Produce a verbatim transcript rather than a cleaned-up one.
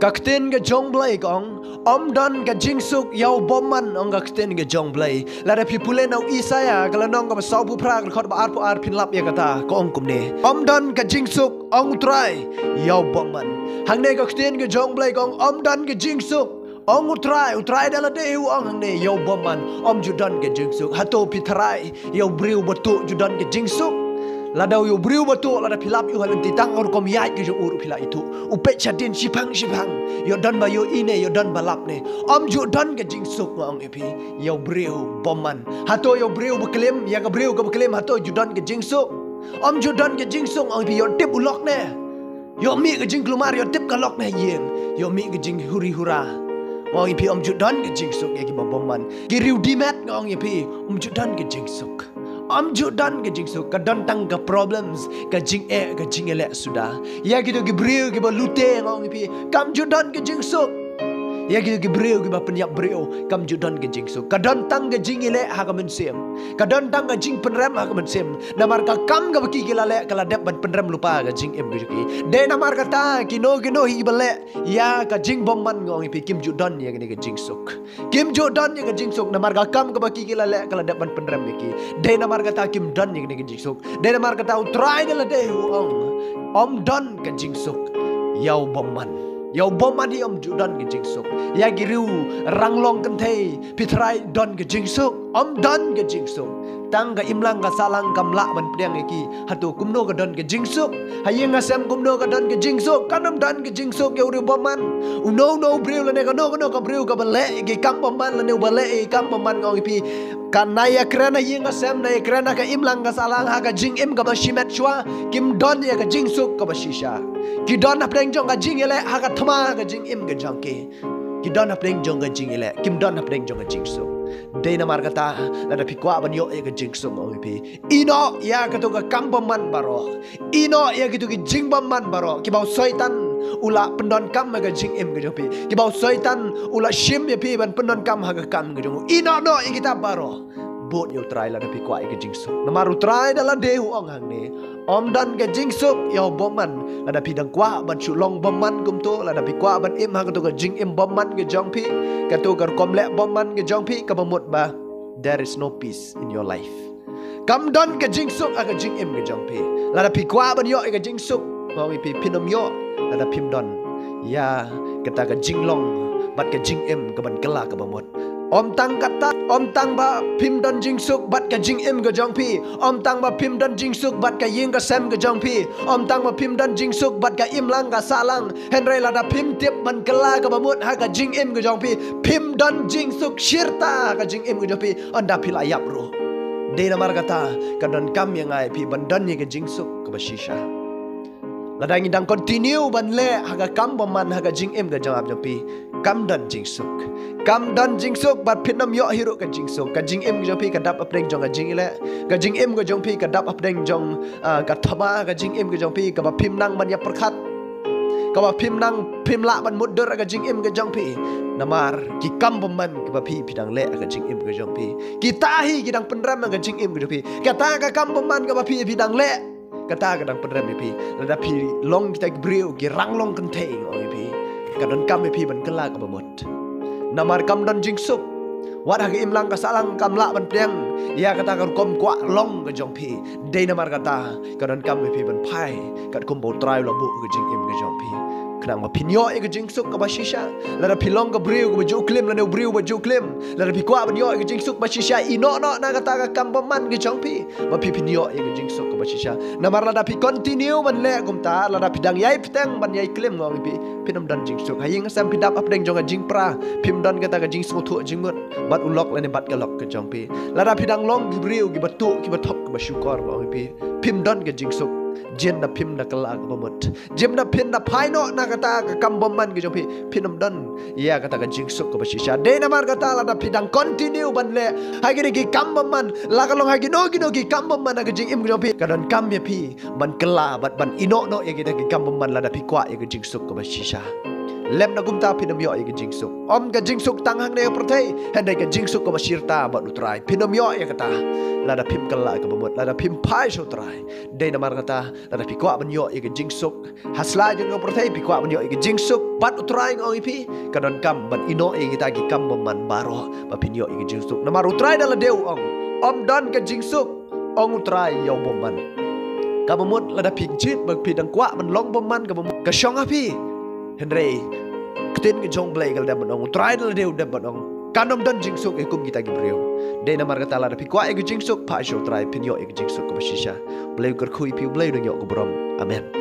Ka ktien ka jong Blei ka ong, ym don ka jingsuk ïa u bymman, ong ka ktien ka jong Blei. Lada phi pule na u Isaïah ka lynnong kaba sawphew phra ka dkhot ba arphew ar phin lap ïa kata ka ong kumne. Ym don ka jingsuk, ong u Trai, ïa u bymman. Hangne ka ktien ka jong Blei ka ong, ym don ka jingsuk, ong u Trai, u Trai da lade u ong hangne ïa u bymman, ym ju don ka jingsuk. Hato phi tharai ïa u briew ba tuh ju don ka jingsuk? Lada ïa u briew ba tuh, lada phi lap ïa u ha lynti tang ka rukom ïaid ka jong u ruh phi la ithuh. U peit shadien shiphang shiphang, ïoh don ba ïohi ne, ïoh don ba lap ne. Ym ju don ka jingsuk nga ong ïa phi, ïa u briew bymman. Hato ïa u briew ba klim, ïa ka briew kaba klim, hato ju don ka jingsuk? Ym ju don ka jingsuk nga ong ïa phi, ïoh tip u lok ne, ïoh mih ka jingkulmar, ïoh tip ka lok ne ïing, ïoh mih ka jinghuri hura. Nga ong ïa phi, ym ju don ka jingsuk ïa kiba bymman. Ki riew dimet nga ong ïa phi, ym ju don ka jingsuk. Ym ju don ka jingsuk, ka don tang ka problems, ka jingeh, ka jingïaleh suda. Ïa kito ki briew kiba lute nga ong ïa phi, kam ju don ka jingsuk. Ïa kito ki briew kiba pynïap briew, kam ju don ka jingsuk. Ka don tang ka jingïaleh ha ka mynsiem, ka don tang ka jingpynrem ha ka mynsiem. Namar ka kam kaba ki ki la leh ka la dep ban pynrem lypa ka jingim ka jong ki. Dei namar kata kino kino hi ba leh ïa ka jingbymman nga ong ïa phi, kim ju don ïa kane ka jingsuk. Kim ju don ïa ka jingsuk namar ka kam kaba ki ki la leh ka la dep ban pynrem ïa ki. Dei namar kata kim don ïa kane ka jingsuk. Dei namar kata u Trai da lade u ong, ym don ka jingsuk ïa u bymman. Ïa u bymman hi ym ju don ka jingsuk. Ïa ki riew ranglong kynthei phi tharai don ka jingsuk? Ym don ka jingsuk. Tang ka imlang ka sahlang kam lah ban pdiang ïa ki. Hato kumno ka don ka jingsuk? Ha ïing ha sem kumno ka don ka jingsuk? Kan ym don ka jingsuk ïa u briew bymman. Uno uno u briew lane kano kano ka briew kaba leh ïa ki kam bymman lane uba leh ïa ki kam bymman nga ong ïa phi, kan ïa kren ha ïing ha sem, ïa kren ha ka imlang ka sahlang, ha ka jingim kaba shimet shuwa, kim don ïa ka jingsuk kaba shisha. Ki don hapdeng jong ka jingïaleh ha ka thma ha ka jingim ka jong ki. Ki don hapdeng jong ka jingïaleh, kim don hapdeng jong ka jingsuk. Dei namar kata lada phi kwah ban ïoh ïa ka jingsuk nga ong ïa phi, ïehnoh ïa kato ka kam bymman baroh. Ïehnoh ïa kito ki jingbymman baroh kiba u Soitan u la pyndonkam ha ka jingim ka jong phi, kiba u Soitan u la shim ïa phi ban pyndonkam ha ka kam ka jong u. Ïehnoh noh ïa kita baroh. Bud ïa u Trai lada phi kwah ïa ka jingsuk. Namar u Trai da lade u ong hangne, ym don ka jingsuk ïa u bymman. Lada phi dang kwah ban shu long bymman kumto, lada phi kwah ban im ha kato ka jingim bymman ka jong phi, kato ka rukom leh bymman ka jong phi, kaba mut ba there is no peace in your life. Kam don ka jingsuk ha ka jingim ka jong phi. Lada phi kwah ban ïoh ïa ka jingsuk, nga ong ïa phi, phin ym ïoh lada phim don ïa kata ka jinglong bad ka jingim kaban kylla kaba mut. Ym tang kata, ym tang ba phim don jingsuk bad ka jingim ka jong phi, ym tang ba phim don jingsuk bad ka ïing ka sem ka jong phi, ym tang ba phim don jingsuk bad ka imlang ka sahlang. Hynrei lada phim tip ban kylla kaba mut ha ka jingim ka jong phi, phim don jingsuk shirta ha ka jingim ka jong phi, ynda phi la ïap ruh. Dei namar kata ka donkam ïa nga ïa phi ban don ïa ka jingsuk kaba shisha. Lada ngi dang continue ban leh ha ka kam bymman ha ka jingim ka jong ap jong phi, kam don jingsuk. Kam don jingsuk bad phin ym ïoh hi ruh ka jingsuk. Ka jingim ka jong phi ka dap hapdeng jong ka jingïaleh. Ka jingim ka jong phi ka dap hapdeng jong, ah, ka thma, ka jingim ka jong phi kaba phim nang ban ïa pyrkhat, kaba phim nang, phim lah ban mutdur ha ka jingim ka jong phi. Namar ki kam bymman kiba phi phi dang leh ha ka jingim ka jong phi, kita hi ki dang pynrem ha ka jingim ka jong phi. Kata ka kam bymman kaba phi phi dang leh, kata ka dang pynrem ïa phi. Lada phi long kita ki briew ki ranglong kynthei nga ong ïa phi, ka donkam ïa phi ban kylla kaba mut. Namar kam don jingsuk. Wat ha ka imlang ka sahlang kam lah ban pdiang ïa kata ka rukom kwah long ka jong phi. Dei namar kata ka donkam ïa phi ban phai katkum ba u Trai u la buh ka jingim ka jong phi, khnang ba phin ïoh ïa ka jingsuk kaba shisha. Lada phi long ka briew kaba ju klim lane u briew ba ju klim, lada phi kwah ban ïoh ïa ka jingsuk ba shisha, ïehnoh noh na kata ka kam bymman ka jong phi, ba phi phin ïoh ïa ka jingsuk kaba shisha. Namar lada phi continue ban leh kumta, lada phi dang ïai bteng ban ïai klim nga ong ïa phi, phin ym don jingsuk. Ha ïing ha sem phi dap hapdeng jong ka jingpra, phim don kata ka jingsngewthuh jingmut bad u lok lane bad ka lok ka jong phi. Lada phi dang long ki briew kiba tuh kiba thok kiba shukor nga ong ïa phi, phim don ka jingsuk. Jin da phim da kylla kaba mut. Jin da phim da phai noh na kata ka kam bymman ka jong phi, phin ym don ïa kata ka jingsuk kaba shisha. Dei namar kata lada phi dang continue ban leh ha kine ki kam bymman, la ka long ha kino kino ki kam bymman ha ka jingim ka jong phi, ka donkam ïa phi ban kylla bad ban ïehnoh noh ïa kita ki kam bymman lada phi kwah ïa ka jingsuk kaba shisha. Lem na kumta phin ym ïoh ïa ka jingsuk. Ym ka jingsuk tang hangne ha pyrthei, hynrei ka jingsuk kaba shirta bad U Trai, phin ym ïoh ïa kata lada phim kylla kaba mut, lada phim phai sha U Trai. Dei namar kata, lada phi kwah ban ïoh ïa ka jingsuk ha sla jong ka pyrthei, phi kwah ban ïoh ïa ka jingsuk bad U Trai, nga ong ïa phi, ka donkam ban ïehnoh ïa kita ki kam bymman baroh ba phin ïoh ïa ka jingsuk. Namar U Trai da lade u ong, ym don ka jingsuk, ong U Trai ïa u bymman. Kaba mut lada phi jied ba phi dang kwah ban long bymman, kaba mut ka shong ha phi. Hynrei ka ktien ka jong U Blei ka la dep ban ong, U Trai da lade u dep ban ong, kan ym don jingsuk ïa kum kita ki briew. Dei namar kata, lada phi kwah ïa ka jingsuk, phai sha U Trai, phin ïoh ïa ka jingsuk kaba shisha. U Blei u kyrkhu ïa phi, U Blei un ïoh ka burom. Amen.